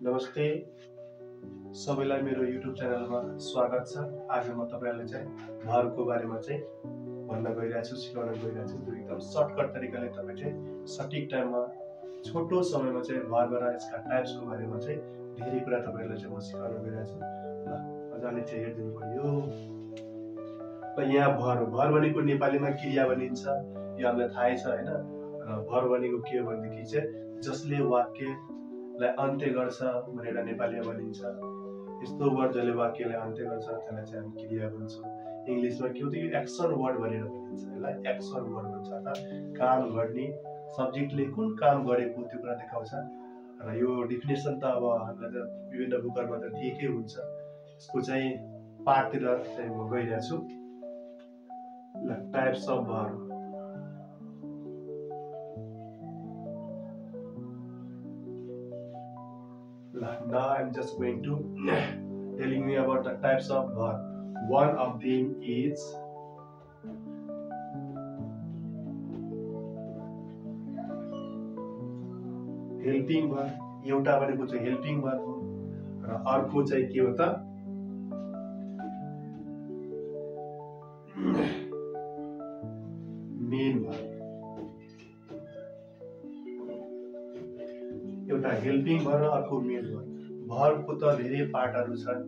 नमस्ते सबैलाई मेरो युट्युब च्यानलमा स्वागत छ। आज म तपाईहरुलाई चाहिँ भरको बारेमा चाहिँ भन्न गइरहेको छु, सिकाउन गइरहेको छु। जो एकदम सर्टकट तरिकाले तपाई चाहिँ सठिक टाइममा छोटो समयमा चाहिँ भर र यसका टाइप्सको बारेमा चाहिँ धेरै कुरा तपाईहरुलाई चाहिँ म सिकाउन गइरहेको छु। ल मजाले चाहिँ हेर्दिनु पर्यो। ल यहाँ भर भनेको नेपालीमा क्रिया भनिन्छ। यो हामीलाई थाहै छ हैन। र भर भनेको के हो भनेदेखि चाहिँ जसले वाक्यलाई अन्त्य गर्छ भनेर नेपालीमा भनिन्छ। यस्तो वर्ड जसले वाक्यलाई अन्त्य गर्छ त्यसलाई चाहिँ हामी क्रिया भन्छौँ। इङ्ग्लिसमा के हो त यो एक्सन वर्ड भनेर भनिन्छ। यसलाई एक्सन वर्ड भन्छ। अर्थात् काम गर्ने सब्जेक्टले कुन काम गरेको त्यो कुरा देखाउँछ। र यो डेफिनेसन त अब हामीलाई त विभिन्न बुकहरुमा त दिएकै हुन्छ। यसको चाहिँ पार्टतिर चाहिँ म गइरहेको छु। ल टाइप्स अफ भर। Now I'm just going to telling you about the types of verb. One of them is helping verb. एउटा भनेको चाहिँ helping verb हो र अर्को चाहिँ के हो त main verb. एउटा हेल्पिङ भर र अर्को मेन भर। भरको त धेरै पार्टहरु छन्।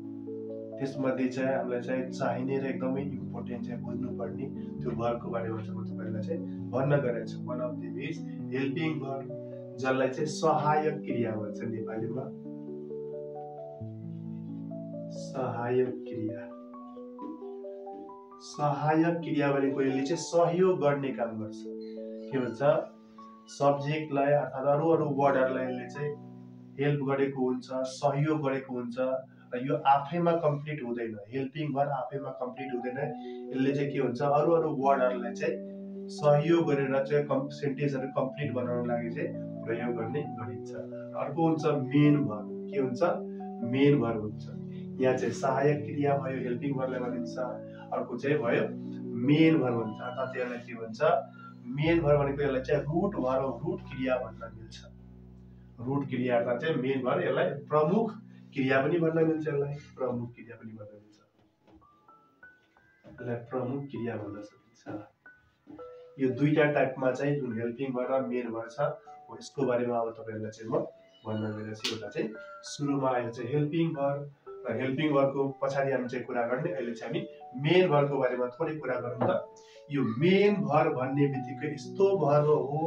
त्यसमध्ये चाहिँ हामीलाई चाहिँ चाहिने र एकदमै इम्पोर्टेन्ट चाहिँ बुझ्नुपर्ने त्यो भरको बारेमा चाहिँ म तपाईहरुलाई चाहिँ भन्न गइरहेको छु। वन अफ देम इज हेल्पिङ भर, जसलाई चाहिँ सहायक क्रिया भन्छ नेपालीमा। सहायक क्रिया। सहायक क्रिया भनेको यसले चाहिँ सहयोग गर्ने काम गर्छ। के भन्छ सब्जेक्टलाई अर्थात् अरु वर्डहरुलाई यसले चाहिँ हेल्प गरेको हुन्छ, सहयोग गरेको हुन्छ र यो आफैमा कम्प्लिट हुँदैन। हेल्पिङ भर आफैमा कम्प्लिट हुँदैन। यसले चाहिँ के हुन्छ अरु वर्डहरुलाई चाहिँ सहयोग गरेर चाहिँ सेन्टेन्सहरु कम्प्लिट बनाउन लागि चाहिँ प्रयोग गर्ने गरिन्छ। अर्को हुन्छ मेन भर। के हुन्छ मेन भर हुन्छ। यहाँ चाहिँ सहायक क्रिया भयो, हेल्पिङ भरलाई भनिन्छ। अर्को चाहिँ भयो मेन भर भन्छ। अर्थात् यसलाई के भन्छ मेन भर भनेको यसलाई चाहिँ रूट भर, रूट क्रिया भन्न मिल्छ। रूट क्रिया अर्थात् चाहिँ मेन भर यसलाई प्रमुख क्रिया पनि भन्न मिल्छ। यसलाई प्रमुख क्रिया पनि भन्न मिल्छ। यसलाई प्रमुख क्रिया भन्न सकिन्छ। यो दुईटा टाइपमा चाहिँ जुन हेल्पिङ भर र मेन भर छ हो यसको बारेमा अब तपाईहरुलाई चाहिँ म भन्न गइरहेको छु। एउटा चाहिँ सुरुमा आयो चाहिँ हेल्पिङ भर र हेल्पिङ भरको पछाडी हामी चाहिँ कुरा गर्ने। अहिले चाहिँ हामी मेन भरको बारेमा थोरै कुरा गरौँ त। यो मेन भर भन्ने बित्तिकै यस्तो भर हो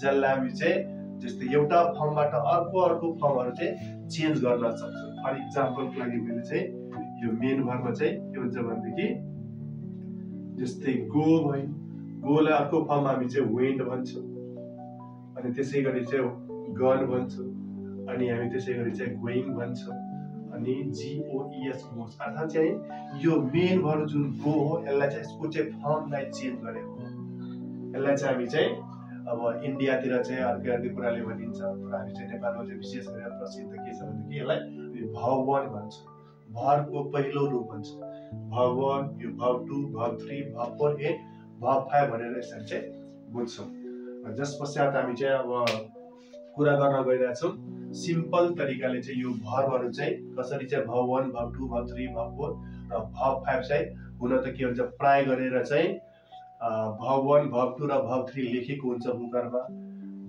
जसलाई हामी चाहिँ जस्तै एउटा फर्मबाट अर्को फर्महरु चाहिँ चेन्ज गर्न सक्छौं। फर एक्जाम्पलको लागि मैले चाहिँ यो मेन भरमा चाहिँ के भन्छ भनेदेखि जस्तै गो भयो। गोलाई अर्को फर्ममा हामी चाहिँ वेन्ट भन्छौं। अनि त्यसैगरी चाहिँ गन भन्छौं। अनि हामी त्यसैगरी चाहिँ गोइङ भन्छौं। अनि GOES गोस। अर्थात् चाहिँ यो मेन भर जुन गो हो यसलाई चाहिँ यसको चाहिँ फर्मलाई चेन्ज गरेको हो। यसलाई चाहिँ हामी चाहिँ अब इन्डियातिर चाहिँ अर्कै कुराले भनिन्छ। तर हामी चाहिँ नेपालमा चाहिँ विशेष गरेर प्रसिद्ध के छ भनेदेखि यसलाई भव 1 भन्छ। भरको पहिलो रूप भन्छ। भव 1, यो भव 2, भव 3, भव 4 एन्ड भव 5 भनेर यसरी चाहिँ बुझ्छौं। जस पश्चात हामी चाहिँ अब कुरा गर्न गइरहेका छौं सिम्पल तरिकाले चाहिँ यो भरहरु चाहिँ कसरी चाहिँ भव 1, भव 2, भव 3, भव 4 र भव 5 चाहिँ हुन त के हुन्छ प्राय गरेर चाहिँ भव 1, भव 2 र भव 3 लेखेको हुन्छ बुकहरुमा।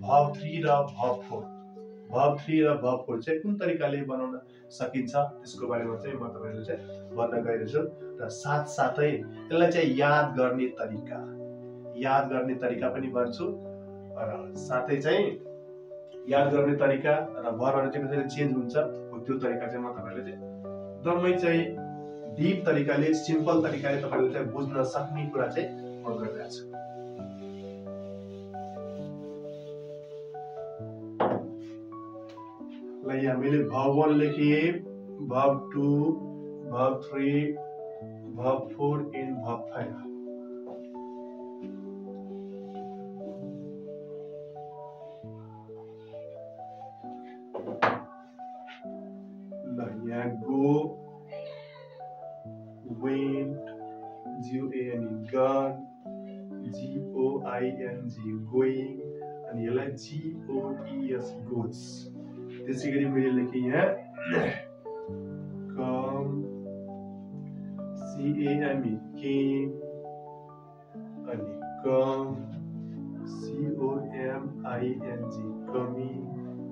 भव 3 र भव 4, भव 3 र भव 4 चाहिँ कुन तरिकाले बनाउन सकिन्छ त्यसको बारेमा चाहिँ म तपाईहरुलाई चाहिँ भन्न गइरहेको छु। र साथसाथै यसलाई चाहिँ याद गर्ने तरिका पनि भन्छु। र साथै चाहिँ याद गर्ने तरिका र भरहरु चाहिँ कसरी चेन्ज हुन्छ त्यो तरिका चाहिँ म तपाईहरुलाई चाहिँ एकदमै चाहिँ डीप तरिकाले सिम्पल तरिकाले तपाईहरुले चाहिँ बुझ्न सक्ने कुरा चाहिँ म गरिरहेको छु। ल यहाँ मैले भव 1 लेखे, भव 2, भव 3, भव 4 एन्ड भव 5। यहाँ go, went, GOAN gone, GOING going, अनि यसलाई GOES goes। त्यसै गरी मैले लेखेँ यहाँ कम CAME केम अनि कम COMING कमी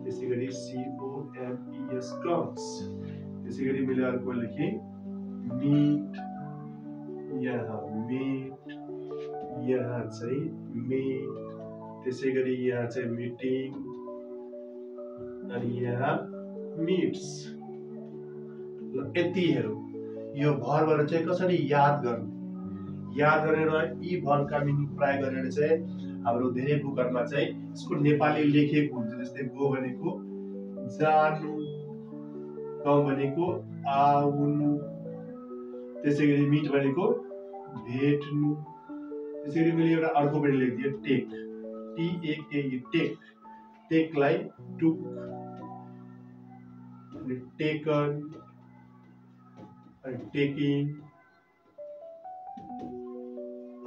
त्यसै गरी COMES कम्स त्यसै गरी मैले अर्को लेखेँ मीट यहाँ मीट यहाँ चाहिँ मीट त्यसै गरी यहाँ चाहिँ मिटिङ अनि यहाँ मिट्स ल यति हेरौँ यो भर्बहरू चाहिँ कसरी याद गर्ने र यी भर्बका मिनिङ प्राय गरेर चाहिँ हाम्रो धेरै बुकहरुमा चाहिँ यसको नेपाली लेखेको हुन्छ जस्तै गो भनेको जानु कम भनेको आउनु त्यसै गरी मिट भनेको भेट्नु त्यसै गरी मैले एउटा अर्को पनि लेखिदिए टेक TAKE टेक टेकलाई टुक अनि टेकन अनि टेकिङ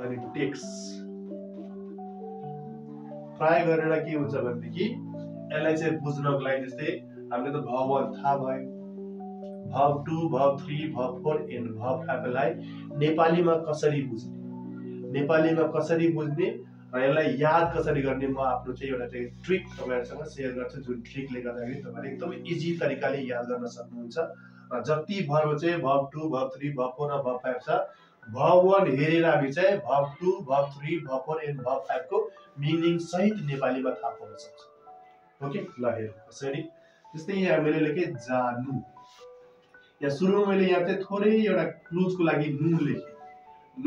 अनि टेक्स प्राय गरेर के हुन्छ भनेदेखि यसलाई चाहिँ बुझ्नको लागि जस्तै हामीले त भर्ब 1 थाहा भयो verb 2 verb 3 verb 4 and verb 5 लाई नेपालीमा कसरी बुझ्ने र यसलाई याद कसरी गर्ने म आफ्नो चाहिँ एउटा चाहिँ ट्रिक तपाईहरुसँग शेयर गर्छु जुन ट्रिकले गर्दाखेरि तपाईहरुले एकदमै इजी तरिकाले याद गर्न सक्नुहुन्छ र जति भर्ब चाहिँ भर्ब 2 भर्ब 3 भर्ब 4 र भर्ब 5 छ भर्ब 1 हेरेर हामी चाहिँ verb 2 verb 3 verb 4 and verb 5 को मिनिङ सहित नेपालीमा थाहा पाउन सक्छौं ओके ल हेरौँ कसरी जस्तै यहाँ मैले लेखे जानु यहाँ सुरुमा मैले यहाँ चाहिँ थोरै एउटा क्लुजको लागि नु लेखे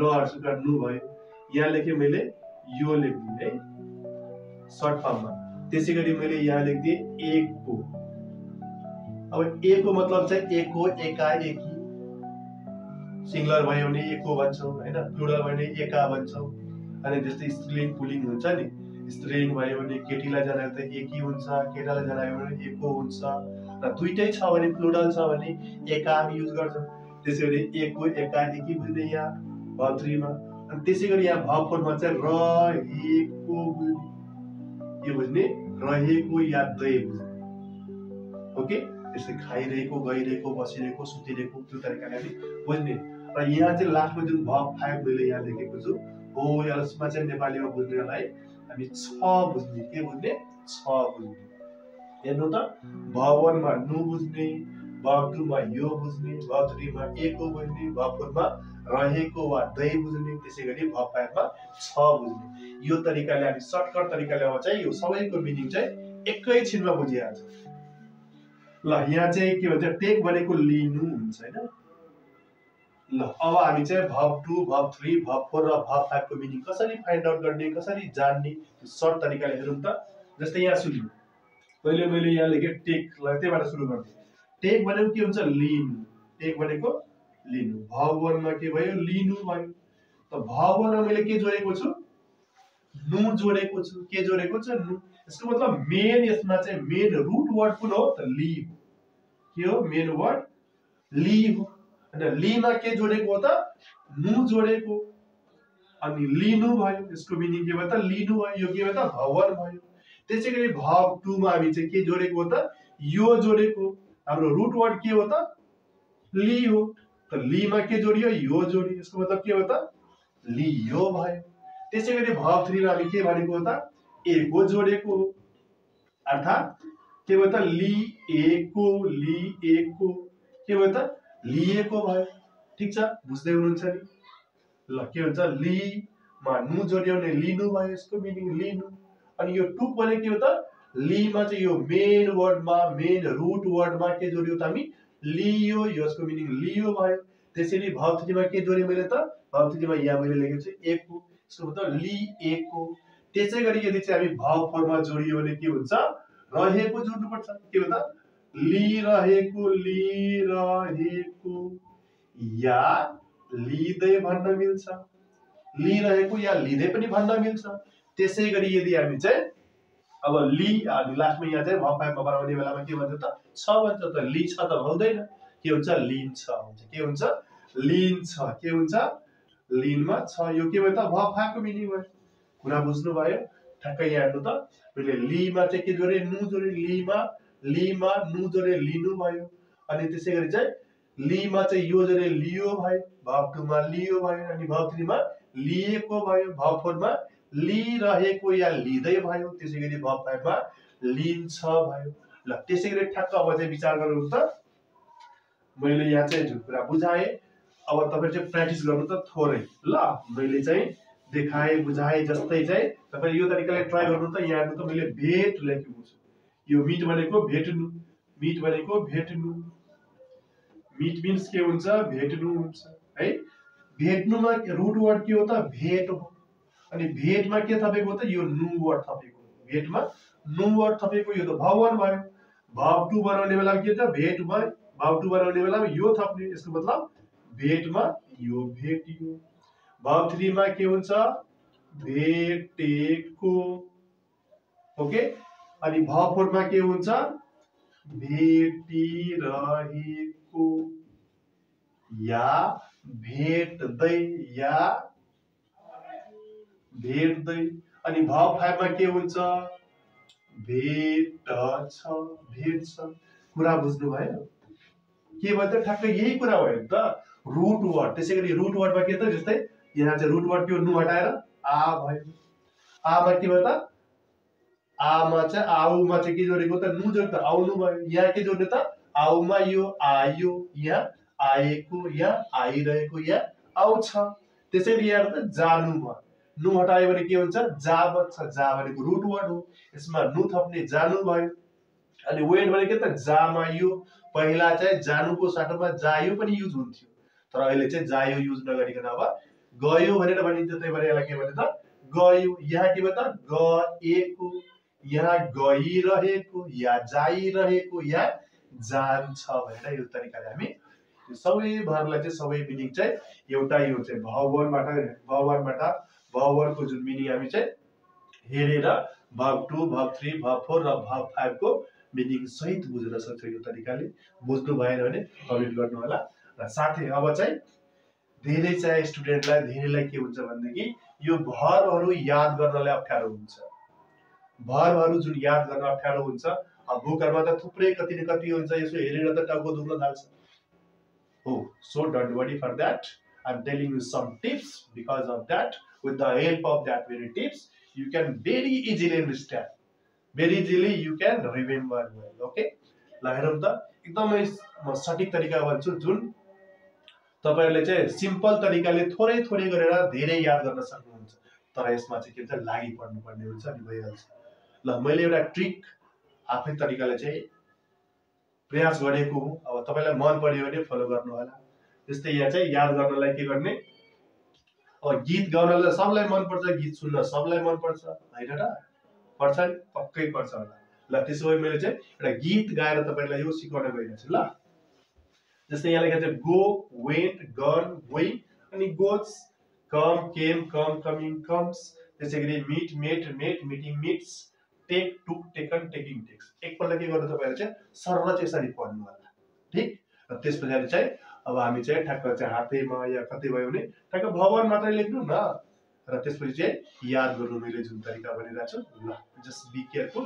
नहर्सुका नु भयो यहाँ लेखे मैले यो लेख्दिए है सर्ट फर्ममा त्यसै गरी मैले यहाँ लेख्दिए एको अब एको मतलब चाहिँ एको एका एकी सिंगुलर भयो भने एको भन्छौं हैन प्लुरल भयो भने एका भन्छौं अनि जस्तै स्त्रीलिङ पुल्लिङ हुन्छ नि स्त्रीलिङ भयो भने केटीलाई जनायो त एकी हुन्छ केटालाई जनायो भने एको हुन्छ र दुईटै छ भने प्लुरल छ भने एका हामी युज गर्छौं त्यसै गरी एको एका एकी बुझ्ने यहाँ भर्ब 3 मा अनि त्यसै गरी यहाँ भर्ब 4 मा चाहिँ रहेको बुझ्ने के बुझ्ने रहेको या दै बुझ्ने ओके त्यसै खाइरहेको गइरहेको बसिरहेको सुतिरहेको त्यो तरिकाले हामी बुझ्ने र यहाँ चाहिँ लास्टमा जुन भर्ब 5 मैले यहाँ लेखेको छु हो यसमा चाहिँ नेपालीमा बुझ्नेलाई हामी छ बुझ्ने के बुझ्ने छ बुझ्ने हेर्नु त भर्ब 1 मा नु बुझ्ने भर्ब 2 मा यो बुझ्ने भर्ब 3 मा एको बुझ्ने भर्ब 4 मा रहेको वा दै बुझ्ने त्यसै गरी भर्ब 5 मा छ बुझ्ने यो तरिकाले हामी सर्टकट तरिकाले चाहिँ यो सबैको मिनिङ चाहिँ एकैछिनमा बुझिहाल्छ ल यहाँ चाहिँ के भन्छ टेक भनेको लिनु हुन्छ हैन ल अब हामी चाहिँ भर्ब 2 भर्ब 3 भर्ब 4 र भर्ब 5 को मिनिङ कसरी फाइन्ड आउट गर्ने कसरी जान्ने सर्ट तरिकाले हेरौँ त जस्तै यहाँ सुन्नु पहिले मैले यहाँ लेखे टेक ल त्यहीबाट सुरु गर्छु टेक भनेको के हुन्छ लिनु टेक भनेको लिनु भर्ब 1 मा के भयो लिनु भयो त भर्ब 1 मा मैले के जोडेको छु नु जोडेको छु के जोडेको छु नु यसको मतलब मेन यसमा चाहिँ मेन रुट वर्ड कुन हो त ली के हो मेन वर्ड ली हो अनि ली मा के जोडेको हो त नु जोडेको अनि लिनु भयो यसको मिनिङ के भयो त लिनु भयो यो के भयो त भर्ब 1 भयो त्यसै गरी भर्ब 2 मा हामी चाहिँ के जोडेको हो त यो जोडेको हाम्रो रुट वर्ड के हो त ली हो त ली मा के जोडियो यो जोडियो यसको मतलब के हो त लियो भयो त्यसै गरी भर्ब 3 मा हामी के भनेको हो त एको जोडेको अर्थात के भयो त लिएको के भयो त लिएको भयो ठीक छ बुझ्दै हुनुहुन्छ नि ल के हुन्छ ली मा नु जोड्यो भने लिनु भयो यसको मिनिङ लिनु अनि यो टुक भने के हो त ली मा चाहिँ यो मेन वर्डमा मेन रुट वर्डमा के जोड्यो त हामी लियो यसको मिनिङ लियो भयो त्यसैले भर्ब 3 मा के जोडे मैले त भर्ब 3 मा यहाँ मैले लेखेको छु एको यसको मतलब लिएको त्यसै गरी यदि चाहिँ हामी भर्ब 4 मा जोडियो भने के हुन्छ रहेको जोड्नु पर्छ के हो त लिरहेको या लिदै भन्न मिल्छ लिरहेको या लिदै पनि भन्न मिल्छ त्यसै गरी यदि हामी चाहिँ अब ली अनि लास्टमा यहाँ चाहिँ भर्ब 5 मा बनाउने बेलामा के भन्छ त छ भन्छ त ली छ त हुँदैन के हुन्छ लिन छ हुन्छ के हुन्छ लिन छ के हुन्छ लिनमा छ यो के भयो त भर्ब 5 को मिनिङ भयो कुरा बुझ्नु भयो ठ्याक्कै यहाँ हेर्नु त मैले ली मा चाहिँ के जोडे नु जोडे ली मा लीमा नु जोरे लिनु भयो। अनि त्यसै गरी चाहिँ लीमा चाहिँ यो जोरे लियो भयो, भाव 2 मा लियो भयो। अनि भाव 3 मा लिएको भयो, भाव 4 मा लिरहेको या लिँदै भयो। त्यसै गरी भाव 5 मा लिन्छ भयो। ल त्यसै गरी ठ्याक्क अब चाहिँ विचार गर्नु त मैले यहाँ चाहिँ जुन कुरा बुझाएँ अब तपाईहरु चाहिँ प्र्याक्टिस गर्नु त थोरै। ल मैले चाहिँ देखाए बुझाए जस्तै चाहिँ तपाईले यो तरिकाले ट्राई गर्नु त। यहाँ त मैले भेट लेखेको छु। यो मिट भनेको भेट्नु, मिट भनेको भेट्नु, मिट मिन्स के हुन्छ भेट्नु हुन्छ है। भेट्नुमा रुट वर्ड के हो त भेट हो। अनि भेटमा के थपेको त यो नु वर्ड थपेको, भेटमा नु वर्ड थपेको। यो त भाव 1 भयो। भाव 2 बनाउने बेलामा के त भेटमा भाव 2 बनाउने बेलामा यो थप्ने, यसको मतलब भेटमा यो भेटियो। भाव 3 मा के हुन्छ भेटेको, ओके। अनि भाव 4 मा के हुन्छ भेटिरहेको या भेट्दै या भेट्दै। अनि भाव 5 मा के हुन्छ भेट्छ भेट्छ। कुरा बुझ्नु भयो के भन्छ ठ्याक्कै यही कुरा हो नि त। रुट वर्ड त्यसै गरी रुट वर्डमा के त जस्तै यहाँ चाहिँ रुट वर्ड के नु हटाएर आ भयो। आमा के भयो त आमा चाहिँ आउमा चाहिँ के जोडेको त नु जोड्दा आउनु भयो। यहाँ के जोड्ने त आउमा यो आयो, यहाँ आएको या आइरहेको या आउँछ। त्यसैले यहाँ त जानु भयो। नु हटायो भने के हुन्छ जा बच्छ। जा भनेको रुट वर्ड हो, यसमा नु थप्ने जानु भयो। अनि वेन्ट भनेको त जामा यो पहिला चाहिँ जानुको साटोमा जायो पनि युज हुन्थ्यो, तर अहिले चाहिँ जायो युज नगरिकन अब गयो भनेर भनिन्छ। त्यही भएर यसलाई के भन्छ त गयो। यहाँ के भन्छ गएको, यहाँ गइरहेको या जाइरहेको या जान्छ भनेर यो तरिकाले हामी यो सबै भरलाई चाहिँ सबै मिनिङ चाहिँ एउटा यो चाहिँ भाव 1 बाट भाव 1 को जुन मिनिङ हामी चाहिँ हेरेर भाव 2 भाव 3 भाव 4 र भाव 5 को मिनिङ सहित बुझ्न सक्छौं। यो तरिकाले बुझ्नु भएन भने कमेन्ट गर्नु होला। र साथै अब चाहिँ धेरै चाहिँ स्टुडेन्टलाई धेरैलाई के हुन्छ भन्दाखेरि यो भर्बहरु याद गर्नलाई अप्ठ्यारो हुन्छ। भर्बहरु जुन याद गर्न अप्ठ्यारो हुन्छ अब बुकहरुमा त थुप्रै कति न कति हुन्छ, यसो हेरेर त टाउको दुख्न थाल्छ। Oh, so don't worry for that. I'm telling you some tips. Because of that, with the help of that very tips, you can very easily understand. Very easily you can remember well. Okay? ल हेरौँ त एकदमै म सठिक तरिका भन्छु जुन तपाईहरुले चाहिँ सिम्पल तरिकाले थोरै थोरै गरेर धेरै याद गर्न सक्नुहुन्छ। तर यसमा चाहिँ के हुन्छ लागि पर्नु पर्ने हुन्छ अनि भइहाल्छ। ल मैले एउटा ट्रिक आफ्नै तरिकाले चाहिँ प्रयास गरेको हुँ। अब तपाईलाई मन पर्यो भने फलो गर्नु होला। जस्तै यहाँ चाहिँ याद गर्नलाई के गर्ने अब गीत गाउनलाई सबलाई मन पर्छ, गीत सुन्न सबलाई मन पर्छ हैन र पर्छ नि पक्कै पर्छ होला। ल त्यसो भए मैले चाहिँ एउटा गीत गाएर तपाईलाई यो सिकाउन गइरहेको छु। ल जस्तै यहाँ लेखेको छ गो वेन्ट गन गोइङ अनि goes come came come coming comes. त्यसै गरी meet met met meeting meets take took taken taking takes. एकपल्ट के गर्नु तपाईहरु चाहिँ सरल चाहिँ यसरी पढ्नु होला। ठीक? र त्यसपछि चाहिँ अब हामी चाहिँ ठ्याक्क चाहिँ हातैमा या कतै भयो भने ठ्याक्क भवन मात्रै लेख्नु न र त्यसपछि चाहिँ याद गर्नु मैले जुन तरिका भनिरहेको छु। ल जस्ट बी केयरफुल।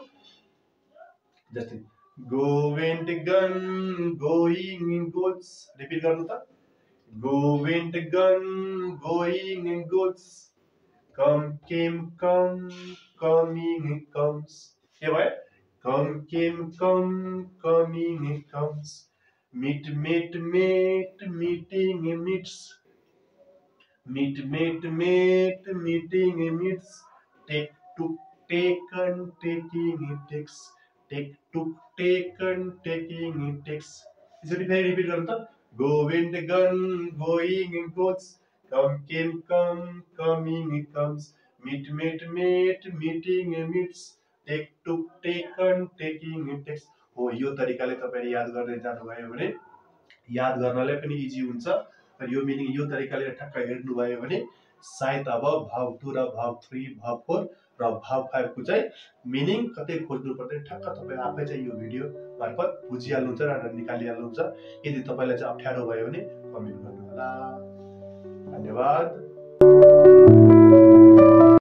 जस्तै go went gone going goes. Repeat गर्नु त go went gone going goes come came come coming comes. के भयो come came come coming comes. Meet, meet, meet, meeting, meets. Meet, meet, meet, meeting, meets. Take, took, taken, taking, takes. Take, took, taken, taking, takes. यसरी फेरि repeat गर्नु त go went gone going goes come came come coming comes meet meet meet meeting meets take took taken taking takes। हो यो तरिकाले तपाईले याद गर्दै जानुभयो भने याद गर्नलाई पनि इजी हुन्छ। र यो मिनिङ यो तरिकाले ठक्क हेर्नु भयो भने सायद अब भाव 2 र भाव 3 भाव 4 र भाव 5 को चाहिँ मिनिङ कतै खोज्नु पर्दैन। ठक्क तपाई आफै चाहिँ यो भिडियो मार्फत बुझिहाल्नुहुन्छ र निकालिहाल्नुहुन्छ। यदि तपाईलाई चाहिँ अप्ठ्यारो भयो भने कमेन्ट गर्नु होला। धन्यवाद।